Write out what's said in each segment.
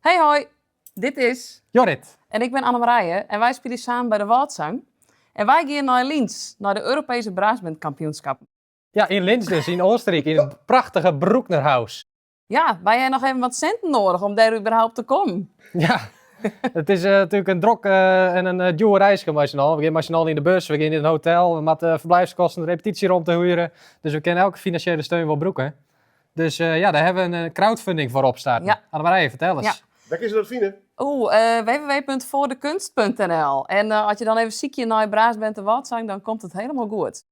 Hey hoi, dit is Jorrit. En ik bin Annemarije en wy spylje samen by de Wâldsang. En wy gean nei Linz, nei de Europese Brassbandkampioenskappen. Ja, yn Linz dus, yn Oostenryk, yn it prachtige Brucknerhaus. Ja, wy ha noch even wat sinten noadich om dêr überhaupt te kommen. Ja, it is natuerlik in drok en in djoer reiske mei syn allen. We gean mei syn allen yn de bus, we gean yn in hotel, we moatte verblijfskosten, repetysjeromte huren. Dus we kinne elke finansjele steun wol brûke. Dus ja, dêr hawwe we in crowdfunding foar opstarten. Ja. Annemarije, fertel ris. Ja. Wêr kinne se dat fine? Oeh, www.voordekunst.nl. En as je dan even sykje nei Brassband de Wâldsang, dan komt it helemaal goed.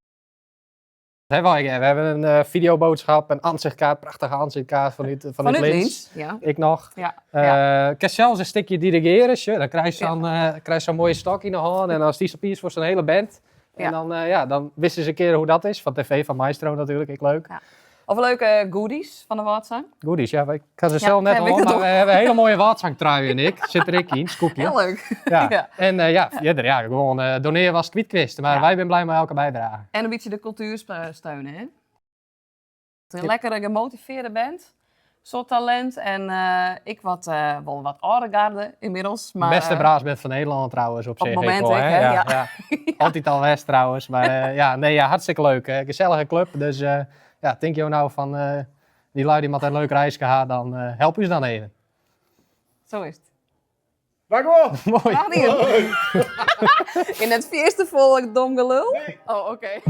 We hebben een videoboodschap, een ansichtkaart, prachtige ansichtkaart vanuit Vanuit Linz. Linz, ja. Ik noch. Ja, ja. Kinst sels in stikje dirigearje, sjoch, dan krijst zo'n krijst zo'n moaie stok yn 'e hân en dan stiest opiens foar zo'n hiele band. En dan, ja, dan witst ris in kear hoe't dat is. Fan tv, fan Maestro natuerlik, ek leuk. Ja. Of leuke goodies fan de Wâldsang. Goodies, ja. Ik ha se Ja, sels net heb ik oan, het mar ook. we hawwe hiele moaie Wâldsangtruien ek. Sit der ek yn, skoepje. Hiel leuk. Ja. Ja. En ja, fierder, ja, gewoan donearje watst kwyt kinst. Mar wy binne blij mei elke bydrage. En in bytsje de kultuer steune, hè? In lekkere gemotivearde band. Soad talint en ek wat, wol wat âlde garde ynmiddels. Mar, Bêste brassband fan Nederlân trouwens op Op sich. it momint ek wol, ek, hè? hè? Ja, Ja. ja. Altyd al west trouwens. Mar ja, nee, ja, hartstikke leuk. Gesellige klup. Dus ja, tinke jo no fan dy lui dy moatte in leuk reiske ha, dan help ús dan even. Sa is it. Dankjewol! Moai. Dag Dien. Yn it fierste folle dom gelul? Oh, oké.